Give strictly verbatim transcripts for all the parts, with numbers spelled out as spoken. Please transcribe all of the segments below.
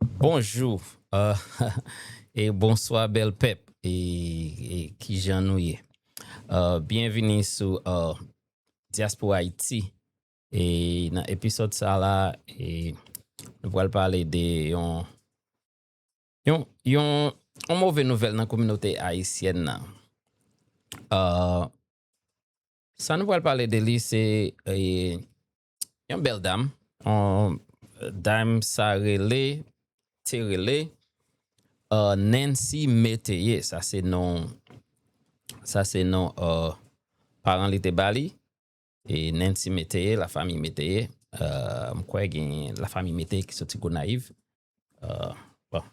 Bonjou, euh, e bonswa bèl pèp, e, e kijan nou ye? Euh, byenvini sou, euh, Diaspora Haiti. E nan episode sa la, e nou pral pale de yon, yon, yon, yon move nouvèl nan kominote ayisyèn nan. Euh, sa nou pral pale de li, se, e, yon bèl dam. Yon dam sa rele, te rele, euh, Nancy Métayer. Sa se non, sa se non, euh, paran li te ba li. E Nancy Métayer, lafanmi Métayer. Euh, m kwè gen lafanmi Métayer ki soti Gonayiv. Euh, bon.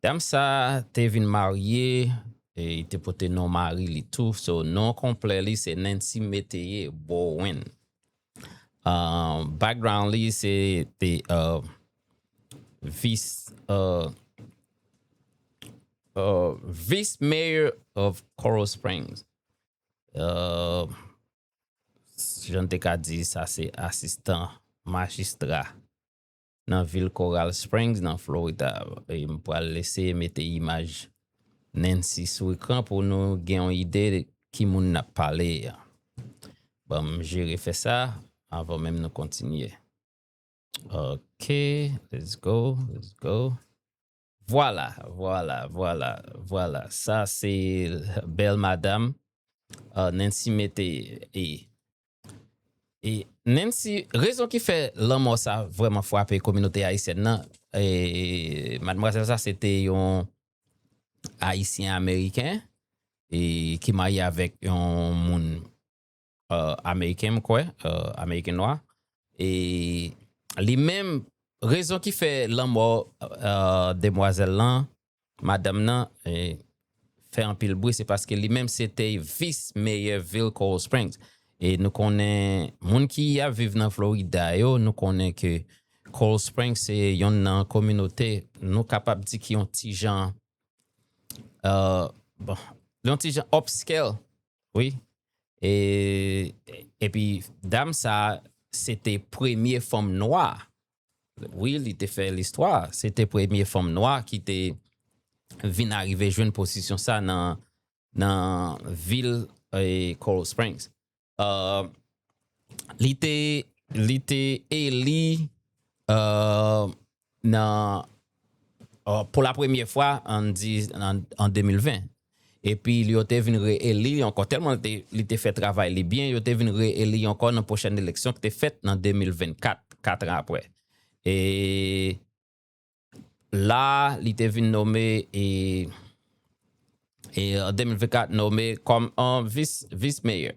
Dam sa te vin marye, e li te pote non mari li tou. So, non konplè li se Nancy Métayer Bowen. Uh, background li se te, uh, vice, uh, uh, vice mayor of Coral Springs. Uh, jan te ka di sa se asistan majistra nan vil Coral Springs, nan Florida. E m pral eseye mete imaj Nancy sou ekran pou nou gen yon ide de ki moun n ap pale a. Ban m jere fè sa avan menm nou kontinye. Ok, let's go, let's go. Vwala, vwala, vwala, vwala. Sa se bèl madam, uh, Nancy Métayer. E, e Nancy, rezon ki fè lanmò sa vrèman frape kominote ayisyèn nan, e madmwazèl sa se te yon Ayisyen Ameriken, e ki marye avèk yon moun, uh, Ameriken, m kwè, uh, Ameriken nwa. E li menm, rezon ki fè lanmò, uh, demwazèl lan, madanm nan, e, fè anpil bri, se paske li menm se te vis meyè vil Coral Springs. E nou konnen, moun ki ap viv nan Florida yo, nou konnen ke Coral Springs se yonn nan kominote, nou kapab di ki yon ti jan, uh, bon, yon ti jan upscale, wi. E, epi, dam sa, se te premye fanm nwa. Wi, li te fè listwa. Se te premye fanm nwa ki te vin arive jwenn pozisyon sa nan, nan vil, e, Coral Springs. Uh, li te, li te eli, uh, nan, uh, pou la premye fwa an, di, an, an de mil ven. Epi yo te vin re-eli li ankò, tèlman li te, li te fè travay li byen, yo te vin re-eli li ankò nan pwochèn eleksyon ki te fèt nan de mil vennkat, kat an apre. E la, li te vin nome, e, e an de mil vennkat, nome kòm an vis, vis meyè.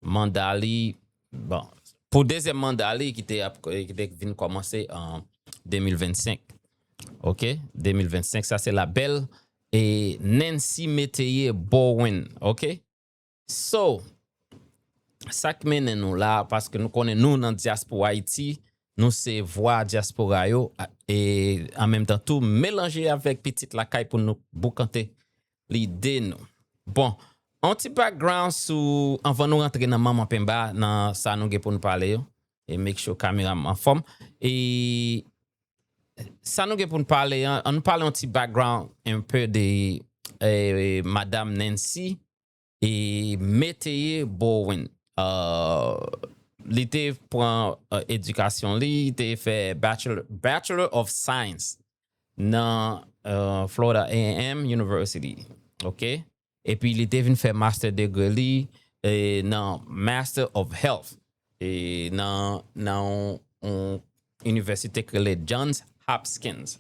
Manda li, bon, pou dezyèm manda li ki te ap, ki te vin kòmanse an de mil vennsenk. Ok, de mil vennsenk, sa se la bèl e Nancy Métayer Bowen. Ok, so, sa k mennen nou la, paske nou konnen nou nan dyaspora Ayiti, nou se vwa dyaspora yo, a, e an menm tan tou melanje avèk pitit lakay pou nou boukante lide nou. Bon, yon ti background sou, anvan nou rantre nan manman penba, nan sa nou gen pou nou pale yo. E make sure kamera m anfòm. E sa nou gen pou nou pale an, an nou pale yon ti background un peu de, eh, Madam Nancy e Métayer Bowen. Euh, li te pran, euh, edikasyon li, li te fè Bachelor, Bachelor of Science nan, euh, Florida A and M University. Ok? Epi li te vin fè master degree li, eh, nan Master of Health, eh, nan, nan yon, yon inivèsite ki rele Johns Hopkins.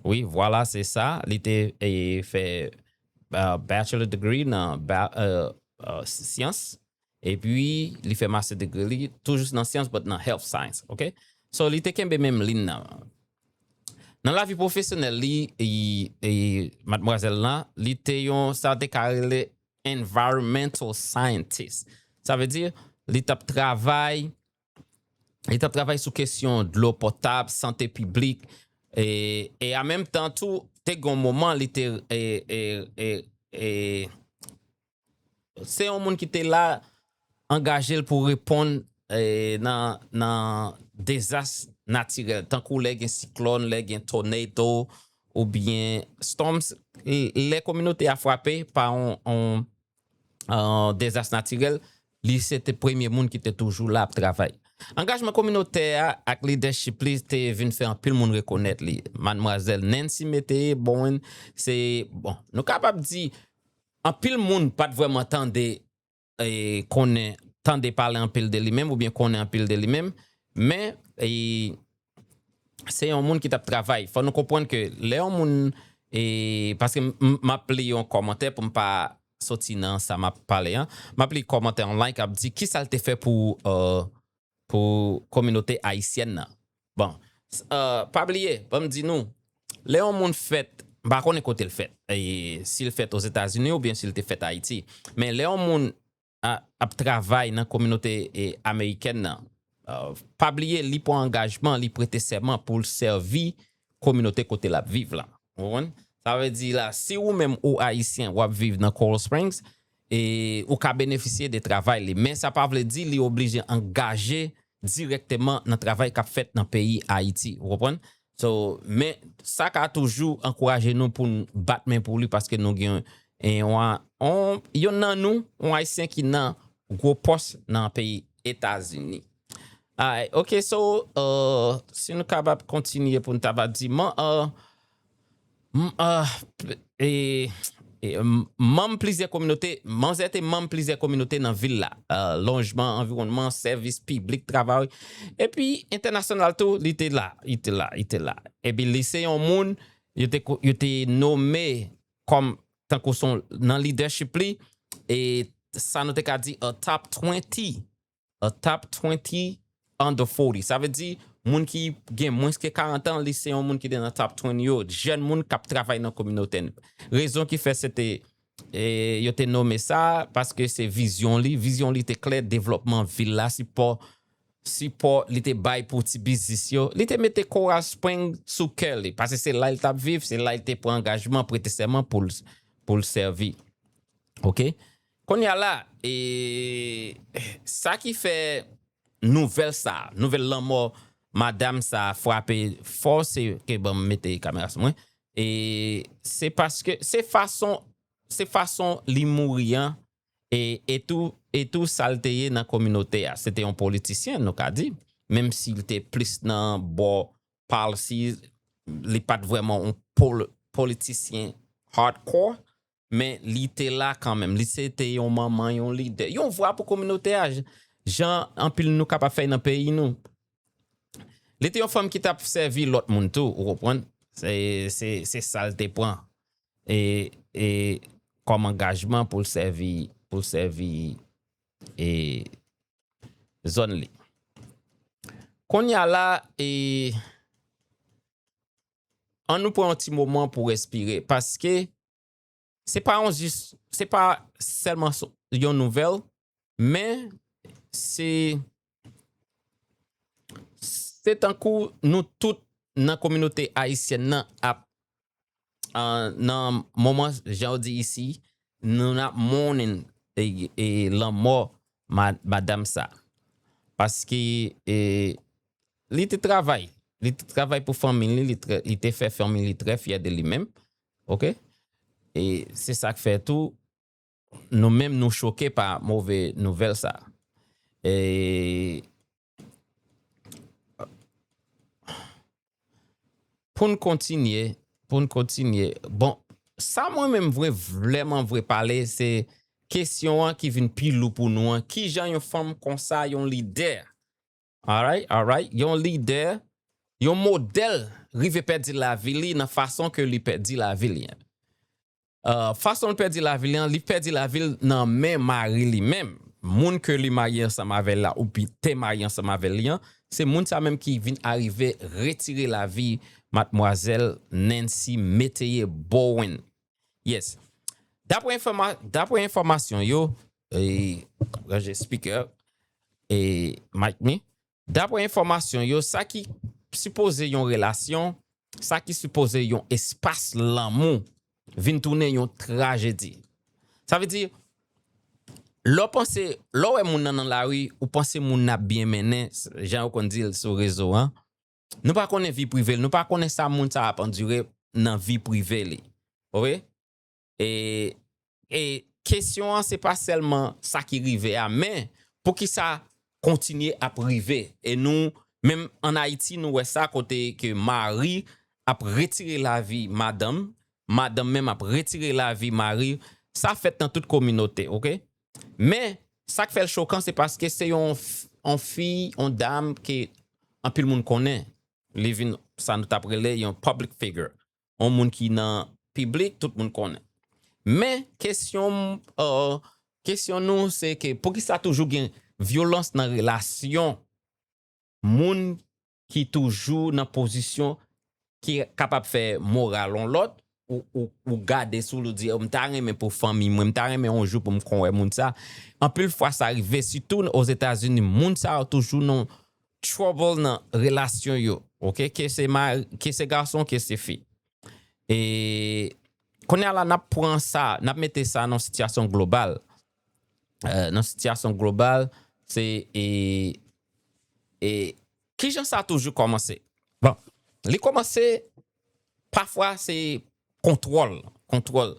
Wi, vwala, se sa. Li te, eh, fè, uh, bachelor degree nan ba, uh, uh, syans. Epi, li fè master degree li, toujou nan syans, but nan health science, ok? So, li te kenbe menm liy nan. Nan lavi pwofesyonèl li, e, e, madmwazèl lan, li te yon, sa te ka rele environmental scientist. Sa vle di, li t ap travay, li t ap travay sou kesyon dlo potab, sante piblik, e, e an menm tan tou, te gen yon moman li te, e, e, e, e, se yon moun ki te la angaje l pou reponn e, nan, nan dezas natirèl, tankou lè gen siklòn, lè gen tornado, oubyen storms, l- lè kominote a frape pa yon, yon, yon dezas natirèl, li se te premye moun ki te toujou la ap travay. Angajman kominotè a ak lidèchip li te vin fè anpil moun rekonèt li. Madmwazèl Nancy Metheny Bowen, se, bon, nou kapab di, anpil moun pa t vrèman tande, e, konnen, tande pale anpil de li menm oubyen konnen anpil de li menm, men, e, se yon moun ki t ap travay. Fò nou konprann ke lè yon moun, e, paske m- m- m ap li yon kòmantè pou m pa soti nan sa m ap pale an. M ap li kòmantè online k ap di kisa l te fè pou, e, pou kominote ayisyèn nan. Bon, s- e, pa bliye, ban m di nou, lè yon moun fèt, m pa konnen kote l fèt, e, si l fèt Ozetazini oubyen si l te fèt Ayiti. Men lè yon moun a- ap travay nan kominote, e, amerikèn nan, e, pa bliye, li pran angajman, li prete sèman pou l sèvi kominote kote l ap viv la. Ou konprann? Sa vle di la, si ou menm ou ayisyen, w ap viv nan Coral Springs, e ou ka benefisye de travay li. Men sa pa vle di li oblije angaje dirèkteman nan travay k ap fèt nan peyi Ayiti. Ou konprann? So, men sa ka toujou ankouraje nou pou n bat men pou li paske nou gen, e, yon, yon, yon nan nou, yon ayisyen ki nan gwo pòs nan peyi Etazini. Alright, ok, so, e, si nou kapab kontinye pou n ta va di, man, e, m- e, p- e, e, m- manm plizyè kominote, manzè te manm plizyè kominote nan vil la, e, lojman, anviwònman, sèvis piblik, travay, epi entènasyonal tou, li te la, li te la, li te la. Epi li se yon moun, yo te, ko- yo te nome kòm, tankou son, nan lidèchip li, e sa nou te ka di a top twenty, a top twenty under forty. Sa vle di, moun ki gen mwens ke karant an, li se yon moun ki te nan top twenty yo, jèn moun k ap travay nan kominote n. Rezon ki fè se te, e, yo te nome sa, paske se vizyon li, vizyon li te klè, devlòpman vil la, sipò, sipò li te bay pou ti biznis yo. Li te mete Coral Spring sou kè li, paske se la l t ap viv, se la l te pran angajman, prete sèman pou l, pou l sèvi. Ok? Kounye a la, e, sa ki fè nouvèl sa, nouvèl lanmò madanm sa frape fò, se ke ban m mete kamera sou mwen. E se paske se fason, se fason li mouri an, e, e tou, e tou sa l te ye nan kominote a. Se te yon politisyen, nou ka di, menm si l te plis nan bò policy, li pa t vrèman yon pol- politisyen hardcore, men li te la kanmenm. Li se te yon manman, yon lidè, yon vwa pou kominote a, j- jan anpil nou kapab fè nan peyi nou. Li te yon fanm ki t ap sèvi lòt moun tou, ou konprann? Se, se, se sa l te pran. E, e kòm angajman pou l sèvi, pou l sèvi, e, zòn li. Kounye a la, e, an nou pran yon ti moman pou respire, paske se pa yon jis, se pa sèlman so- yon nouvèl, men se, se tankou nou tout nan kominote ayisyèn nan ap, a, nan moman, jan yo di isi, nou n ap mourning, e, e lanmò ma- madanm sa. Paske, e, li te travay. Li te travay pou fanmi li, li, trè- li te fè fanmi li trè fyè de li menm. Ok? E se sa k fè tou, nou menm nou choke pa move nouvèl sa. E pou n kontinye, pou n kontinye, bon, sa mwen menm vre, vrèman vre pale, se kesyon an ki vin pi lou pou nou an. Kijan yon fanm konsa, yon lidè, alright, alright, yon lidè, yon modèl rive pèdi lavi li nan fason ke li pèdi lavi li an? Uh, fason l pèdi lavi li an, li pèdi lavi l nan men mari li menm. Moun ke li marye ansanm avè l la, oubyen te marye ansanm avè li an, se moun sa menm ki vin arive retire lavi madmwazèl Nancy Metheny Bowen. Yes. Dapre enfòma- dapre enfòmasyon yo, e, ranje speaker, e, mic mi. Dapre enfòmasyon yo, sa ki sipoze yon relasyon, sa ki sipoze yon espas lanmou, vin tounen yon trajedi. Sa vle di, lè w panse, lè w wè moun nan nan lari, ou panse moun nan ap byen mennen, jan yo konn di l sou rezo an. Nou pa konnen vi prive l, nou pa konnen sa moun sa ap andire nan vi prive li. Oke? E, e kesyon an se pa sèlman sa ki rive a, men poukisa kontinye ap rive? E nou, menm ann Ayiti, nou wè sa kote ke mari ap retire lavi madanm, madanm menm ap retire lavi mari. Sa fèt nan tout kominote, oke? Men, sa k fè l chokan, se paske se yon, f- yon fi, yon dam ke anpil moun konnen. Li vin sa nou t ap rele yon public figure. Yon moun ki nan piblik, tout moun konnen. Men, kesyon, uh, kesyon nou, se ke poukisa toujou gen vyolans nan relasyon moun ki toujou nan pozisyon ki kapab fè moral yon lòt, ou, ou, ou gade sou li, ou di, "Oh, m ta renmen pou fanmi mwen, m ta renmen yon jou pou m konn wè moun sa." Anpil fwa sa rive, sitou Ozetazini, moun sa yo toujou nan trouble nan relasyon yo, oke? Ke se mari, ke se gason, ke se fi. E kounye a la, n ap pran sa, n ap mete sa nan sitiyasyon global. Eh, nan sitiyasyon global, se, e, e, kijan sa toujou kòmanse? Bon, li kòmanse, pafwa, se kontwòl, kontwòl.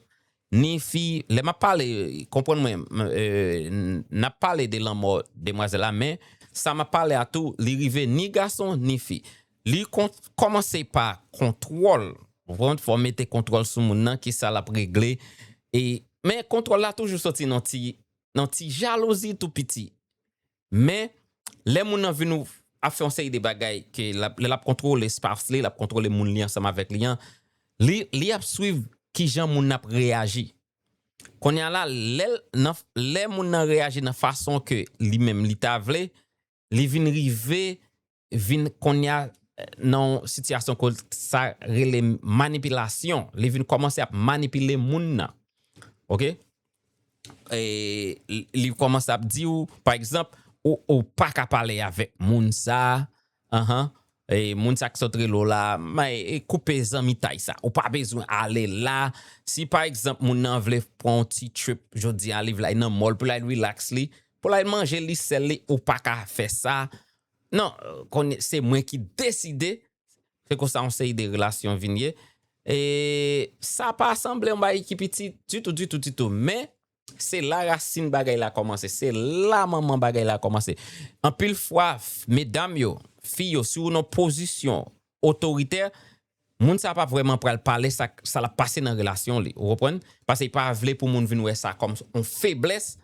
Ni fi, lè m ap pale, konprann mwen, m- eh, n- n ap pale de lanmò demwazèl la, men sa m ap pale a tou, li rive ni gason, ni fi. Li kon- kòmanse pa kontwòl. Ou konprann? Fò w mete kontwòl sou moun nan, ki sa l ap regle. E, men kontwòl la toujou soti nan ti, nan ti jalouzi tou piti. Men, lè moun nan vin ou- ap fè yon seri de bagay, ke l ap- lè l ap kontwole spouse li, l ap kontwole moun li ansanm avèk li an, li, li ap swiv kijan moun nan ap reyaji. Kounye a la, lè, l- nan, lè moun nan reyaji nan fason ke li menm li ta vle, li vin rive, vin kounye a, eh, nan yon sitiyasyon ke sa rele manipilasyon. Li vin kòmanse ap manipile moun nan. Oke? E li- li kòmanse ap di w, pa egzanp, ou, ou pa ka pale avèk moun sa, ahan, e moun sa k sot rele w la, may, e koupe zanmitay sa. Ou pa bezwen ale la. Si pa egzanp, moun nan vle pran yon ti trip, jodi a, li vle al nan mall pou l al relax li, pou l al manje li sèl li, ou pa ka fè sa. Non, konnen se mwen ki deside. Se konsa yon seri de relasyon vin ye. E sa pa sanble yon bagay ki piti ditou, ditou, ditou. Men, se la rasin bagay la kòmanse. Se la manman bagay la kòmanse. Anpil fwa, f- medam yo, fi yo, si w nan pozisyon otoritè, moun sa pa vrèman pral pale sa, sa l ap pase nan relasyon li. Ou konprann? Paske li pa vle pou moun vin wè sa kòm yon feblès.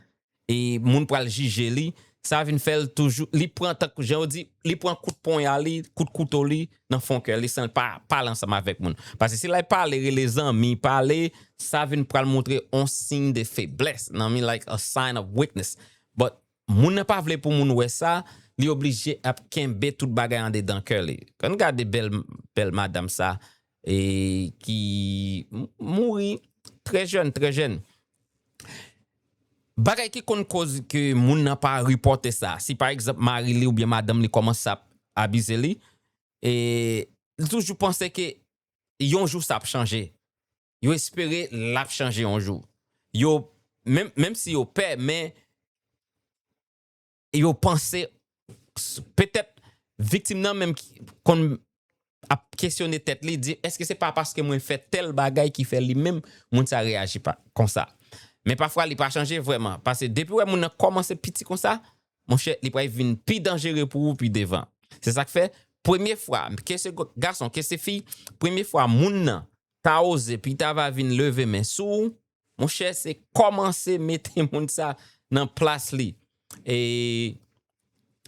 E moun pral jije li, sa vin fè l toujou, li pran, tankou jan yo di, li pran kout ponya li, kout kouto li nan fon kè li san l pa pale ansanm avèk moun. Paske si l al pale, rele zanmi, pale, sa vin pral montre yon siy de feblès, nan mi, like a sign of weakness. But moun nan pa vle pou moun wè sa, li oblije ap kenbe tout bagay andedan kè li. Ann gade bèl, bèl madanm sa, e ki m- mouri trè jèn, trè jèn. Bagay ki konn koz ke moun nan pa repòte sa, si pa egzanp mari li oubyen madanm li kòmanse ap abize li, e li toujou panse ke yon jou sa ap chanje. Yo espere l ap chanje yon jou. Yo, menm, menm si yo pè, men yo panse, s- petèt viktim nan menm ki konn ap kesyone tèt li, di, "Èske se pa paske mwen fè tèl bagay ki fè li menm, moun sa reyaji pa konsa?" Men pafwa, li pa chanje vrèman. Paske depi w wè moun nan kòmanse piti konsa, monchè, li pral vin pi danjere pou ou pi devan. Se sa k fè, premye fwa, ke se gason, ke se fi, premye fwa moun nan ta oze, pi ta va vin leve men sou ou, monchè, se kòmanse mete moun sa nan plas li. E,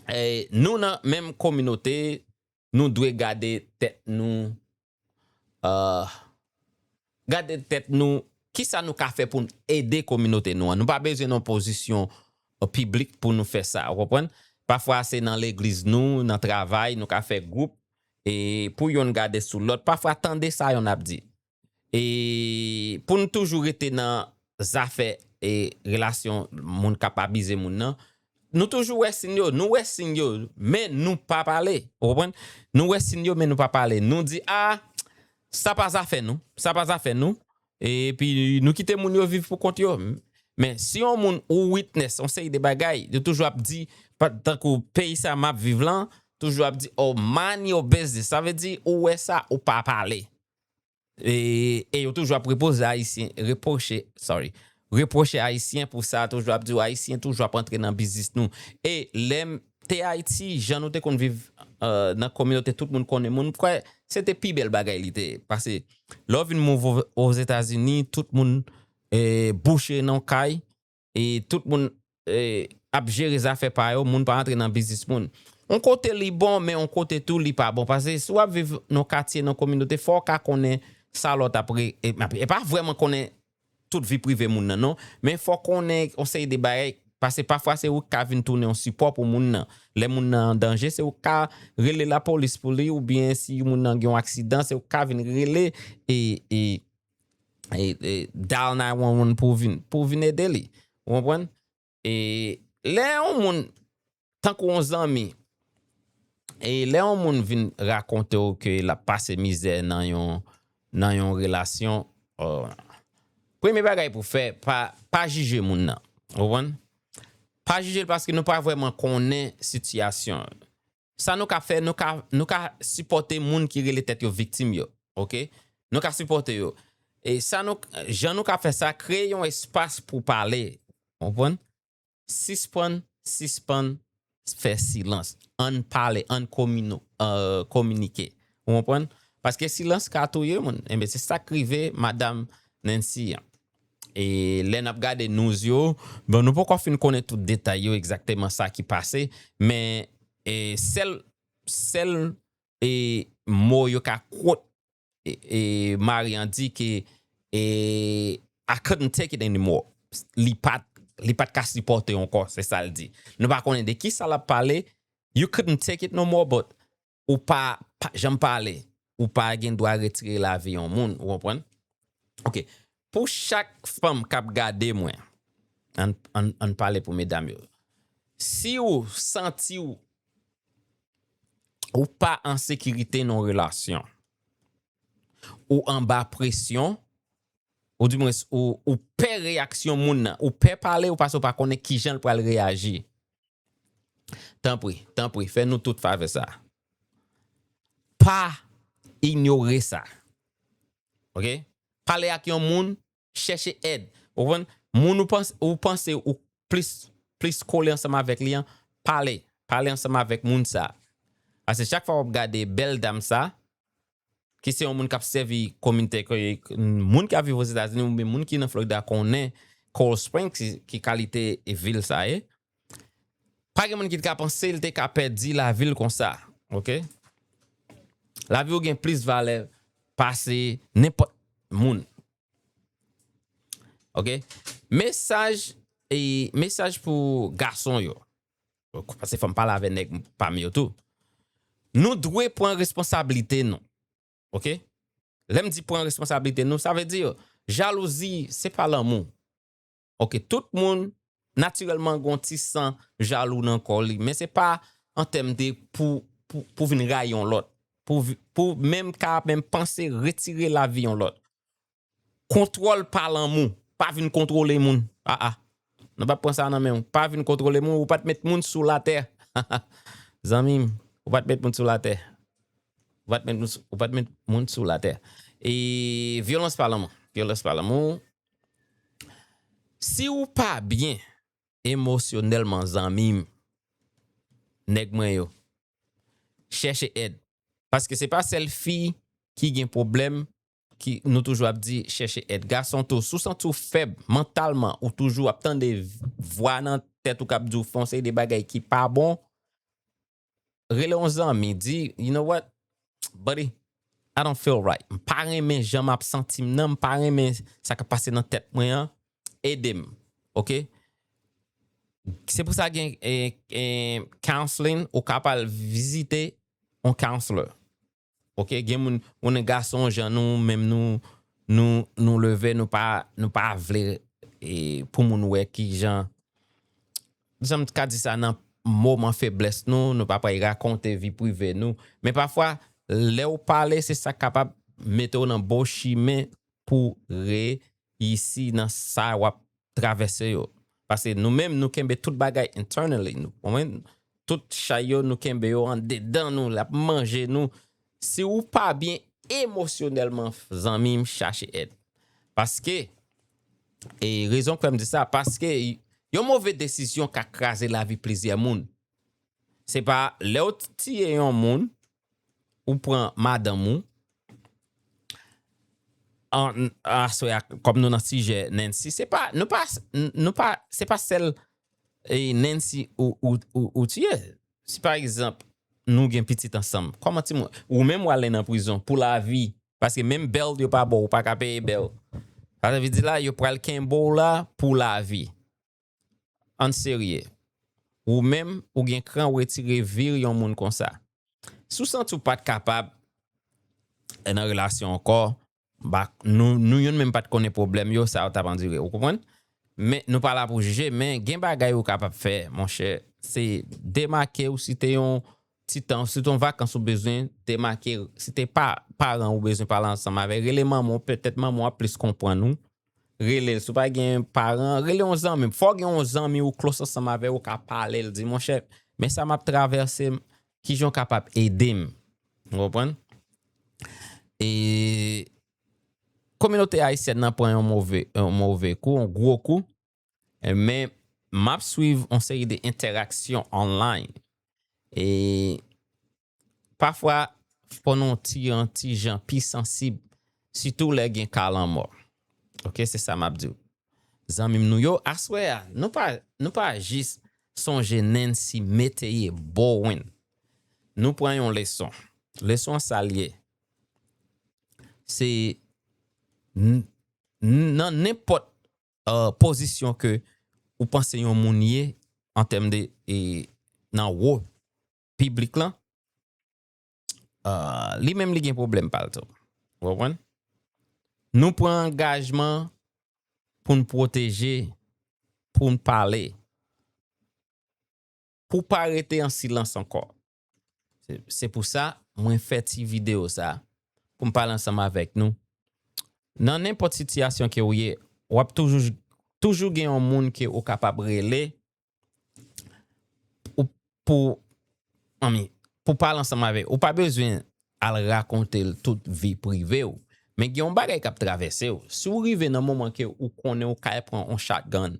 e nou nan menm kominote, nou dwe gade tèt nou, uh, gade tèt nou, kisa nou ka fè pou n ede kominote nou an. Nou pa bezwen nan pozisyon, uh, piblik pou nou fè sa, ou konprann? Pafwa se nan legliz nou, nan travay, nou ka fè gwoup, e pou yonn gade sou lòt. Pafwa tande sa yonn ap di. E pou n toujou rete nan zafè e relasyon moun k ap abize moun nan, nou toujou wè siy yo, nou wè siy yo, men nou pa pale, ou konprann? Nou wè siy yo, men nou pa pale. Nou di, "A, sa pa zafè nou, sa pa zafè nou." Epi nou kite moun yo viv pou kont yo. Men si yon moun ou witness yon seri de bagay, yo toujou ap di, pa- tankou peyi sa m ap viv lan, toujou ap di, "Oh, mind your business." Sa vle di, ou wè sa, ou pa pale. E, e yo toujou ap repoze Ayisyen, repwoche, sorry, repwoche Ayisyen pou sa, toujou ap di, "Ayisyen toujou ap antre nan biznis nou." E lè m te Ayiti, jan nou te konn viv euh, nan kominote, tout moun konnen moun, m kwè se te pi bèl bagay li te. Paske lè w vin move Ozetazini, tout moun eh, bouche nan kay, e tout moun eh, ap jere zafè pa yo, moun pa antre nan biznis moun. Yon kote li bon, men yon kote tou li pa bon. Paske si w ap viv nan katye, nan kominote, fò w ka konnen sa lòt ap re, e, e pa vrèman konnen tout vi prive moun nan, non. Men fò konnen yon seri de bagay, paske pafwa se ou ki ka vin tounen yon sipò pou moun nan. Lè moun nan an danje, se ou ki ka rele lapolis pou li, oubyen si moun nan gen yon aksidan, se ou ki ka vin rele e, e, e, e dial nine one one pou vin, pou vin ede li. Ou konprann? E lè yon moun, tankou yon zanmi, e lè yon moun vin rakonte w ke l ap pase mizè nan yon, nan yon relasyon, oh, premye bagay pou fè, pa, pa jije moun nan. Ou konprann? Pa jije l paske nou pa vrèman konnen sitiyasyon. Sa nou ka fè, nou ka, nou ka sipòte moun ki rele tèt yo viktim yo. Oke? Nou ka sipòte yo. E sa nou, jan nou ka fè sa, kreye yon espas pou pale. Konprann? Sispann, sispann fè silans. Ann pale, ann komino, euh, kominike. Ou konprann? Paske silans ka touye moun. Enben, se sa k rive madanm Nancy an. E lè n ap gade news yo, bon, nou poko fin konnen tout detay yo, egzakteman sa ki pase, men e, sèl, sèl e, mo yo ka quote e, e, mari an di ke e, "I couldn't take it anymore." Li pa t, li pa t ka sipòte ankò, se sa l di. Nou pa konnen de ki sa l ap pale. "You couldn't take it no more," but ou pa, pa janm pale. Ou pa gen dwa retire lavi yon moun, ou konprann? Oke. Pou chak fanm k ap gade mwen, ann, ann, ann pale pou medam yo. Si w santi w, ou pa an sekirite nan relasyon, ou anba presyon, ou dimwens ou, ou pè reyaksyon moun nan, ou pè pale, ou paske ou pa konnen kijan l pral reyaji. Tanpri, tanpri, fè nou tout favè sa. Pa inyore sa. Oke? Pale ak yon moun, chèche èd. Ou konprann? Moun ou panse, ou panse ou plis, plis kole ansanm avèk li an, pale. Pale ansanm avèk moun sa. Paske chak fwa w ap gade bèl dam sa, ki se yon moun k ap sèvi kominote, ke moun k ap viv Ozetazini oubyen moun ki nan Florida konnen Coral Springs, ki, ki kalite vil sa ye. Pa gen moun ki t ka panse l te ka pèdi lavi l konsa. Oke? Lavi w gen plis valè pase nenpòt moun. Oke? Mesaj, e, mesaj pou gason yo. Paske fò m pale avè nèg pa m yo tou. Nou dwe pran responsablite nou. Oke? Lè m di pran responsablite nou, sa vle di jalouzi, se pa lanmou. Oke, tout moun natirèlman gon ti san jalou nan kò li, men se pa an tèm de pou, pou, pou vin rayi yon lòt. Pou, vi- pou menm ka menm panse retire lavi yon lòt. Kontwòl pa lanmou. Pa vin kontwole moun. Ah, ah. Nou pa pran sa nan men w. Pa vin kontwole moun. Ou pa t met moun sou latè. Zanmi m, ou pa t met moun sou latè. Ou pa t met moun sou, ou pa t met moun sou latè. E vyolans pa lanmou. Vyolans pa lanmou. Si ou pa byen emosyonèlman, zanmi m, nèg mwen yo, chèche èd. Paske se pa sèl fi ki gen pwoblèm ki nou toujou ap di chèche èd. Gason tou, si w santi w fèb mantalman, ou toujou ap tande vwa nan tèt ou k ap di w fè yon seri de bagay ki pa bon, rele yon zanmi, di, "You know what, buddy? I don't feel right. M pa renmen jan m ap santi m nan, m pa renmen sa k ap pase nan tèt mwen an. Ede m, oke?" Se pou sa gen eh, eh, counseling, ou ka pral vizite yon counselor. Oke, gen moun, moun gason jan nou, menm nou, nou, nou leve, nou pa, nou pa vle eh, pou moun wè ki jan, jan m ka di sa nan moman feblès nou, nou pa pral rakonte vi prive nou. Men pafwa, lè w pale, se sa k kapab mete w nan bon chimen pou reyisi nan sa w ap travèse yo. Paske nou menm, nou kenbe tout bagay internally. Nou konprann? Tout chay yo, nou kenbe yo andedan nou, l ap manje nou. Si ou pa byen emosyonèlman, zanmi m, chache èd. Paske, e rezon k fè m di sa, paske yon move desizyon ka kraze lavi plizyè moun. Se pa lè w tiye yon moun, ou pran madanm ou, an, aswè a, kòm nou nan sijè Nancy, se pa, nou pa, nou pa, se pa sèl e Nancy ou, ou, ou, ou tiye. Si pa egzanp, nou gen pitit ansanm, kòman timoun, ou menm w ale nan prizon pou lavi, paske menm bèl yo pa ba w, ou pa ka peye bèl. Sa vle di la, yo pral kenbe w la pou lavi. Ann serye. Ou menm, ou gen kran ou retire vi yon moun konsa. Si w santi w pa t kapab, e nan relasyon ankò, ba, nou, nou youn menm pa t konnen pwoblèm yo, sa yo t ap andire. Ou konprann? Men, nou pa la pou jije, men gen bagay ou kapab fè, monchè. Se demake w, si te yon ti tan, si te yon vakans ou bezwen, demake, si te pa, paran ou bezwen pale ansanm avè, rele manman w, petèt manman w ap plis konprann ou. Rele l, si w pa gen paran, rele yon zanmi. Fò w gen yon zanmi ou close ansanm avè w, ou ka pale l, di, monchè, men sa m ap travèse, kijan w kapab ede m? Ou konprann? E kominote ayisyèn nan pran yon move, yon move kou, yon gwo kou. E men, m ap swiv yon seri de entèraksyon online. E pafwa, fò nou tire yon ti jan pi sansib, sitou lè gen ka lanmò. Oke, se sa m ap di w. Zanmi m nou yo, aswè a, nou pa, nou pa jis sonje Nancy Métayer Bowen. Nou pran yon leson. Leson an sa l ye. Se n-, n-, nan nenpòt uh, pozisyon ke ou panse yon moun ye an tèm de e, nan wo piblik lan, uh, li menm li gen pwoblèm pa l tou. Ou konprann? Nou pran angajman pou n pwoteje, pou n pale, pou pa rete an silans ankò. Se, se pou sa, mwen fè ti videyo sa pou m pale ansanm avèk nou. Nan nenpòt sitiyasyon ke ou ye, w ap toujou, toujou gen yon moun ke ou kapab rele ou, pou, anmi, pou pale ansanm avè. Ou pa bezwen al rakonte l tout vi prive w. Men gen yon bagay k ap travèse w. Si w rive nan moman ke ou konnen ou kay pran yon shotgun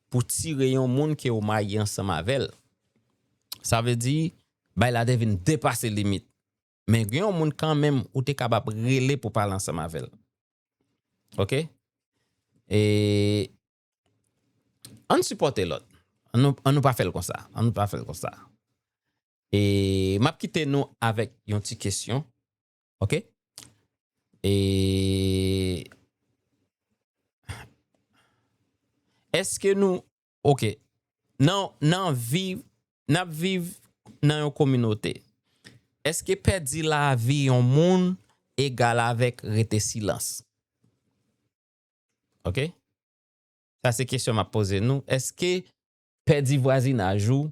pou tire yon moun ke ou marye ansanm avè l, sa vle di, bay la te vin depase limit. Men gen yon moun kanmenm ou te kapab rele pou pale ansanm avè l. Oke? E ann sipòte lòt. Ann nou, ann nou pa fè l konsa. Ann nou pa fè l konsa. E m ap kite nou avèk yon ti kesyon. Oke? E èske nou, oke, nan, nan viv, n ap viv nan yon kominote, èske pèdi lavi yon moun egal avèk rete silans? Oke? Sa se kesyon m ap poze nou. Èske pèdi vwazinaj ou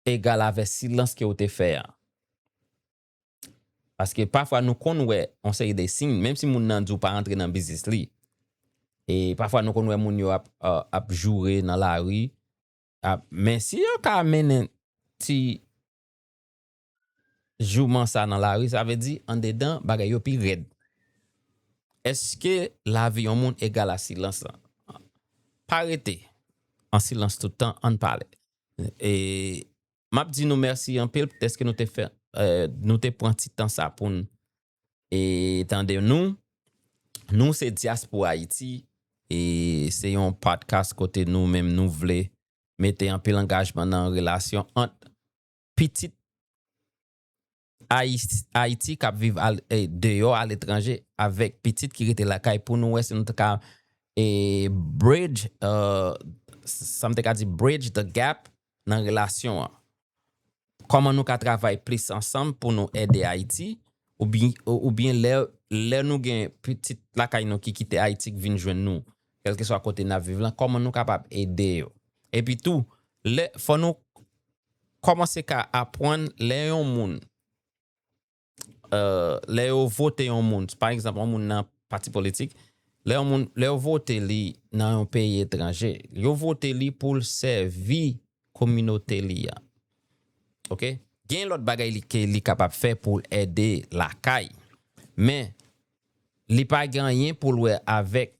egal avè silans ke ou te fè a? Paske pafwa nou konn wè yon seri de siy, menm si moun nan di w pa antre nan biznis li. E pafwa nou konn wè moun yo ap, uh, ap joure nan lari. Ap, men si yo ka mennen ti jouman sa nan lari, sa vle di andedan bagay yo pi rèd. Èske lavi yon moun egal a silans lan? Pa rete an silans tout tan, ann pale. E m ap di nou mèsi anpil dèske nou te fè, eh, nou te pran ti tan sa pou n, e, tande nou. Nou se Dyaspora Ayiti, e se yon podcast kote nou menm nou vle mete anpil angajman nan relasyon ant pitit Ayi-, Ayiti k ap viv al-, e, deyò aletranje avèk pitit ki rete lakay pou nou wè si nou ta ka, e, bridge, uh, sa m te ka di bridge the gap nan relasyon an. Kòman nou ka travay plis ansanm pou nou ede Ayiti, oubyen, oubyen lè, lè nou gen pitit lakay nou ki kite Ayiti k vin jwenn nou, kèlkeswa kote n ap viv lan, kòman nou kapab ede yo? Epi tou, lè, fò nou kòmanse ka aprann lè yon moun, euh, lè yo vote yon moun, pa egzanp, yon moun nan pati politik, Lè yon moun, lè yo vote li nan yon peyi etranje, yo vote li pou l sèvi kominote li a. Ok? Gen lòt bagay li, ke li kapab fè pou l ede lakay. Men, li pa gen anyen pou l wè avèk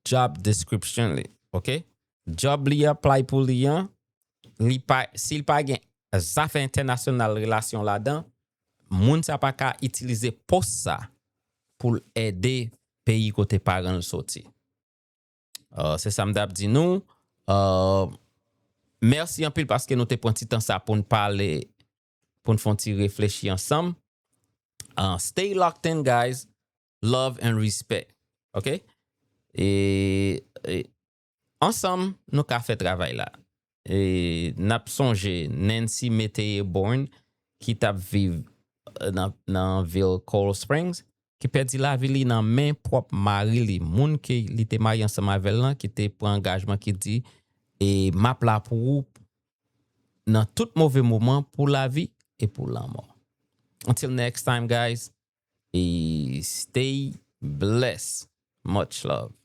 job description li. Ok? Job li apply pou li an, li pa, si l pa gen zafè entènasyonal relasyon ladan, moun sa pa ka itilize post sa pou l ede peyi kote paran l soti. Uh, se sa m t ap di nou. Uh, mèsi anpil paske nou te pran ti tan sa pou n pale, pou n fè yon ti reflechi ansanm. Uh, stay locked in, guys. Love and respect. Ok? E, e ansanm, nou ka fè travay la. E n ap sonje Nancy Meteye Bourne, ki t ap viv, eh, nan, nan vil Coral Springs, ki pèdi lavi li nan men pwòp mari li, moun ke li te marye ansanm avè l lan, ki te pran angajman ki di, e m ap la pou ou nan tout move moman, pou lavi e pou lanmò. Until next time, guys, e stay blessed. Much love.